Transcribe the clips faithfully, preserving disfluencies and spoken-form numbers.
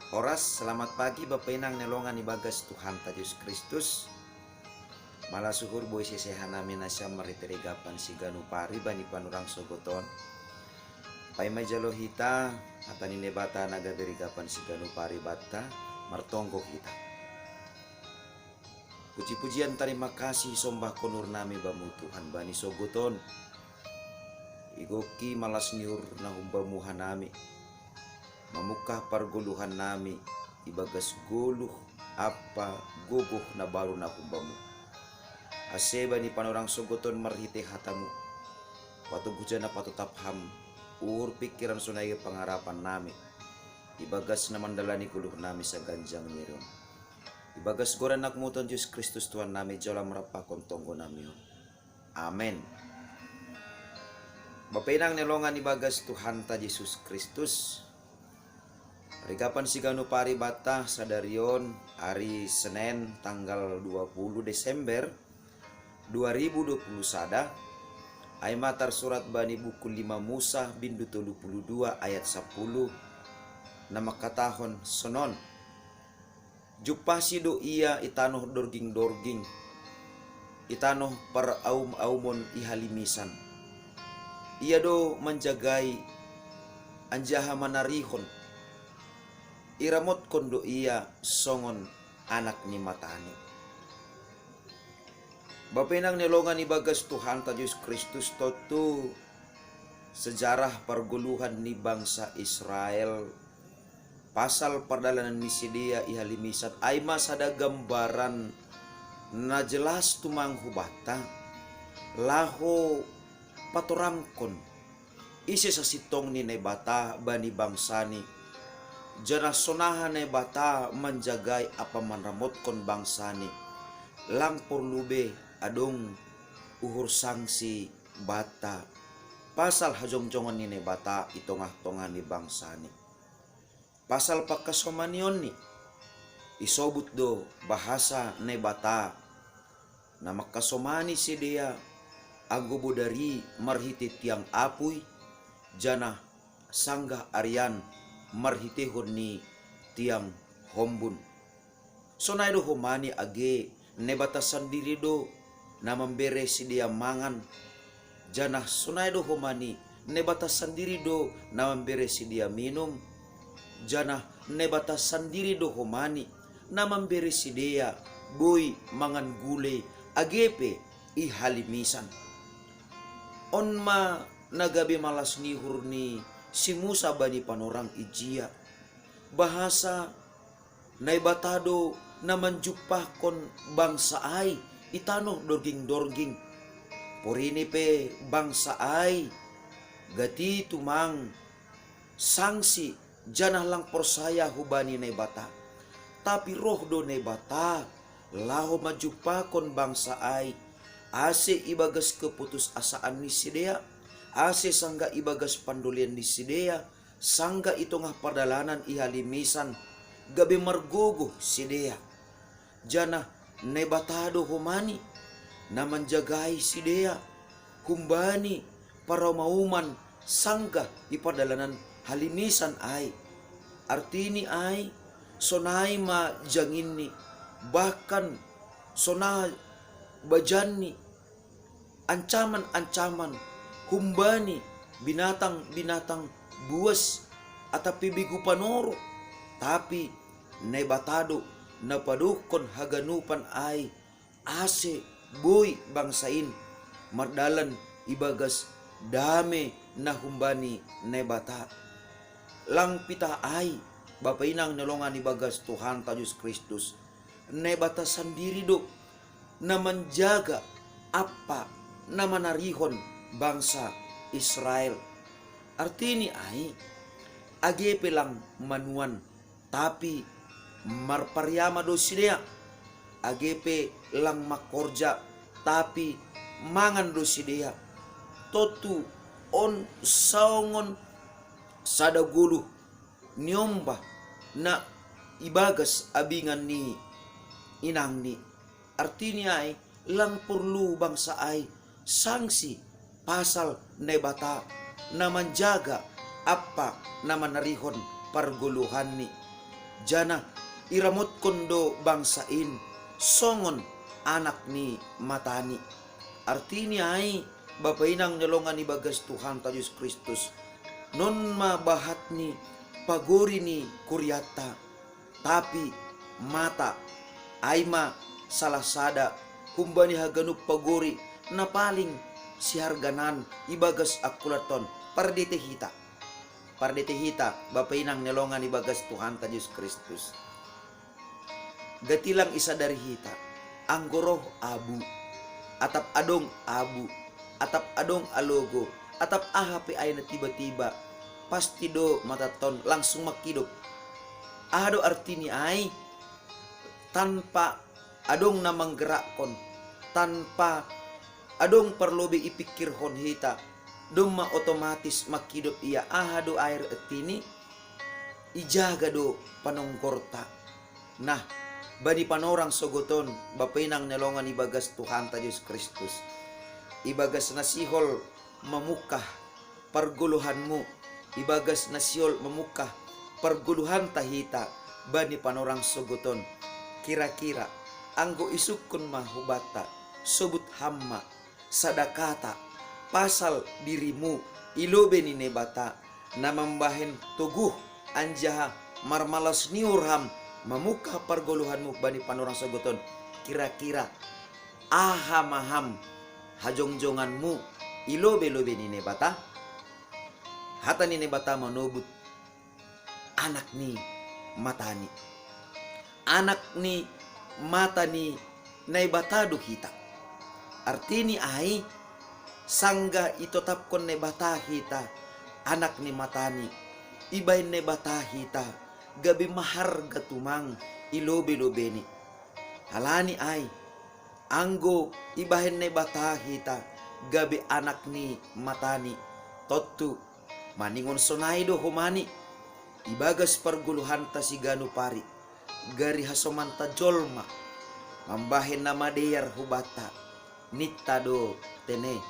Horas, selamat pagi Bapa Inang ni longan ibagas Tuhanta Jesus Kristus. Malas uhur boi seseha nami nasa marhite rigapan siganup ari bani panorang sogot on. Paima jalo hita hata ni Naibata na gabe rigapan siganup ari banta, martonggo hita. Puji-pujian, tarima kasih, sombahkon uhur nami Bamu Tuhan bani sogot on. Igoki malas ni uhur na humbamu hanami, mamungkah pargoluhan nami ibagas goluh ampa gogoh na baru na humbamu. Ase bani panorang sogot on marhite hatamu, patoguh janah patotap Ham uhur, pingkiran, sonai pangarapan nami ibagas na mandalani goluh nami saganjang ni ari on. Ibagas goran Anakmu Tuhan Jesus Kristus Tuhan nami, jalo Ham rampahkon tonggo nami on. Amen. Bapa Inang ni longan ibagas Tuhanta Jesus Kristus. Rigapan siganup ari banta sadari on, ari Senen, tanggal dua puluh Desember dua ribu dua puluh sada. Ai ma tarsurat bani buku lima Musa bindu tolu puluh dua ayat sapuluh, na mangkatahon sonon: Jumpahsi do Ia i tanoh dorging-dorging, i tanoh paraum-aumon i halimisan. Ia do manjagai anjaha manarihon. Iramotkon do Ia songon anak ni matani. Bapa Inang ni longan ibagas Tuhanta Jesus Kristus, tontu sejarah pargoluhan ni bangsa Israel, pasal pardalanan ni sidea i halimisan, ai ma sada gambaran na jelas tumang hubanta, laho patorangkon ise sasintong ni Naibata bani bangsani, janah sonaha Naibata manjagai ampa manramotkon bangsani. Lang porlu be adong uhur sangsi banta pasal hajongjongon ni Naibata i tongah-tongah ni bangsani. Pasal pangkasomanionni, isobut do bahasa Naibata na mangkasomani sidea anggo bodari marhite tiang apuy, janah sanggah arian marhitehon ni tiang hombun. Sonai do homani age Naibata sandiri do na mambere sidea mangan, janah sonai do homani Naibata sandiri do na mambere sidea minum, janah Naibata sandiri do homani na mambere sidea boi mangan gulei age pe i halimisan. On ma na gabe malas ni uhur ni si Musa bani panorang ijia, bahasa Naibata do na manjumpahkon bangsa ai i tanoh dorging-dorging. Porini pe bangsa ai gati tumang sangsi janah lang porsaya hubani Naibata. Tapi roh do Naibata laho manjumpahkon bangsa ai, ase ibagas keputusasaan ni sidea, ase sanggah ibagas pandolian ni sidea, sanggah i tongah pardalanan i halimisan, gabe margogoh sidea. Janah Naibata do homani na manjagai sidea humbani paraum-auman sanggah i pardalanan halimisan ai. Artini ai, sonai ma janginni, bahkan sonaha bajanni, ancaman-ancaman humbani binatang-binatang buas atap pe begu panorot, tapi Naibata do na padokkon haganupan ai, ase boi bangsa in mardalan ibagas dame na humbani Naibata. Lang pitah ai, Bapa Inang ni longan ibagas Tuhanta Jesus Kristus, Naibata sandiri do na manjaga ampa na manarihon bangsa Israel. Artini ai, age pe lang manuan, tapi marpariama do sidea, age pe lang mangkorja, tapi mangan do sidea. Tontu on songon sada goluh niombah na ibagas abingan ni inangni. Artini ai, lang porlu bangsa ai sangsi pasal Naibata na manjaga ampa na manarihon pargoluhanni. Janah iramotkon do bangsa in songon anak ni matani. Artini ai, bapa inang ni longan ibagas Tuhanta Jesus Kristus, non ma bahat ni pagori ni kuriatta, tapi mata, ai ma salah sada humbani haganup pagori na paling siharganan ibagas angkulanton. Pardete hita, pardete hita, bapa inang ni longan ibagas Tuhanta Jesus Kristus. Gatilang isadari hita, anggo roh abu, atap adong abu, atap adong alogo, atap aha pe ai na tiba-tiba, pasti do matanton langsung mangkidop. Aha do artini ai? Tanpa adong na manggerakkon, tanpa adong parlobei ipikirhon hita, domma otomatis mangkidop ia. Aha do ai artini? Ijaga do panonggorta. Nah, bani panorang sogoton, bapa inang ni longan ibagas Tuhanta Jesus Kristus, ibagas na sihol mamungkah pargoluhanmu, ibagas na sihol mamungkah pargoluhanta hita bani panorang sogoton. Kira-kira anggo isungkun ma hubanta, sobut ham ma sada kata pasal dirimu i lobei ni Naibata, na mambahen toguh anjaha marmalas ni uhur ham mamungkah pargoluhanmu bani panorang sogoton. Kira-kira aha ma ham hajongjonganmu i lobei-lobei ni Naibata? Hata ni Naibata manobut anak ni matani. Anak ni mata ni Naibata do hita. Artini ai, sanggah itotapkon Naibata hita anak ni matani, ibahen Naibata hita gabe maharga tumang i lobei-lobeini. Halani ai, anggo ibahen Naibata hita gabe anak ni matani, tontu maningon sonai do homani ibagas pargoluhanta siganup ari, gari hasomanta jolma mambahen na madear hubanta. Ninta do tene,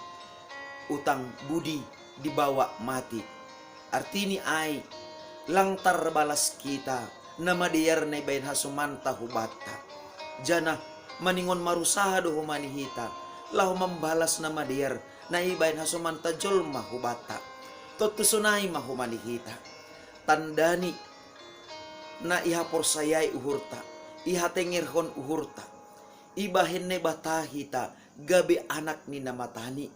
utang budi dibawa mati. Artini ai, lang tarbalas hita na madear na ibahen hasomanta hubanta. Janah maningon marusaha do homani hita laho mambalas na madear na ibahen hasomanta jolma hubanta. Tontu sonai ma homani hita. Tandani na ihaporsayai uhurta, ihatengerhon uhurta, ibahen Naibata hita gabe anak ni na matani.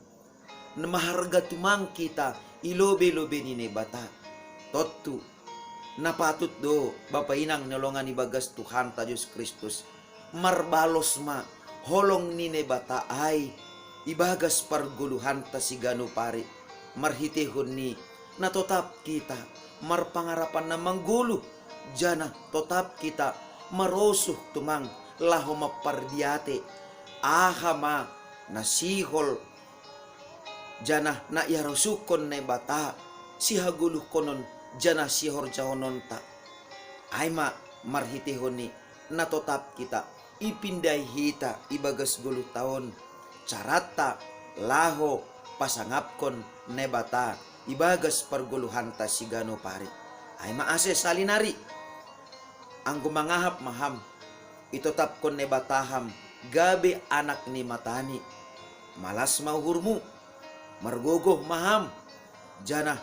Na maharga tumang hita i lobei-lobei ni Naibata. Tontu na patut do bapa inang ni longan ibagas Tuhanta Jesus Kristus, marbalos ma holong ni Naibata ai ibagas pargoluhanta siganup ari, marhiteihon ni na totap hita marpangarapan na manggoluh, janah totap hita marosuh tumang laho mampardiate aha ma na sihol janah na iharosuhkon Naibata sihagoluhkonon janah sihorjahononta. Ai ma marhiteihon ni na totap hita ipindai hita ibagas goluhta on caranta laho pasangapkon Naibata ibagas pargoluhanta siganup ari. Ai ma ase salinari, anggo mangahap ma ham, itotapkon Naibata ham gabe anak ni matani, malas ma uhurmu, margogoh ma ham, janah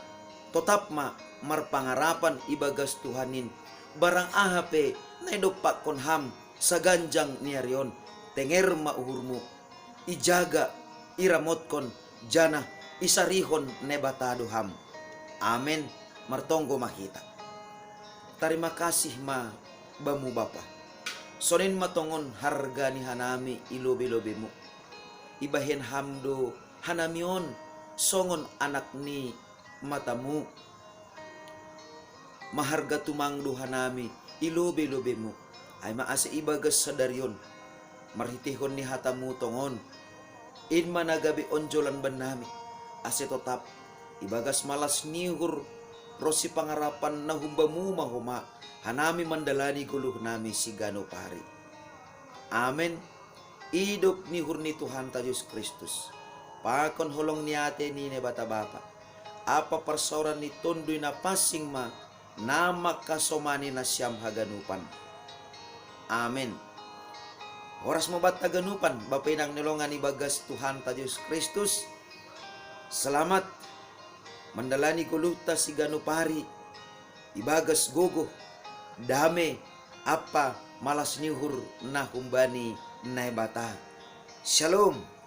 totap ma marpangarapan ibagas Tuhan in. Barang aha pe na idompakkon ham saganjang ni ari on, tenger ma uhurmu, ijaga, iramotkon, janah isarihon Naibata do ham. Amen. Martonggo ma hita. Tarima kasih ma Bamu Bapa. Sonin ma tongon harga ni hanami i lobei-lobeimu. Ibahen ham do hanami on songon anak ni matamu. Maharga tumang do hanami i lobei-lobeimu. Ai ma ase ibagas sadari on, marhiteihon ni hatamu tongon, in ma na gabe onjolan bannami, ase totap ibagas malas ni uhur ronsi pangarapan na humbamu ma homa hanami mandalani goluhnami siganup ari. Amen. Idop ni uhur ni Tuhanta Jesus Kristus, pakon holong ni ate ni Naibata Bapa, ampa parsaoran ni Tonduy Napansing ma na makasomani nasiam haganupan. Amen. Horas mo banta ganupan, bapenang ni longan ibagas Tuhanta Jesus Kristus. Selamat mandalani goluhta siganup ari ibagas gogo, dame, ampa malas ni uhur na humbani Naibata. Shalom.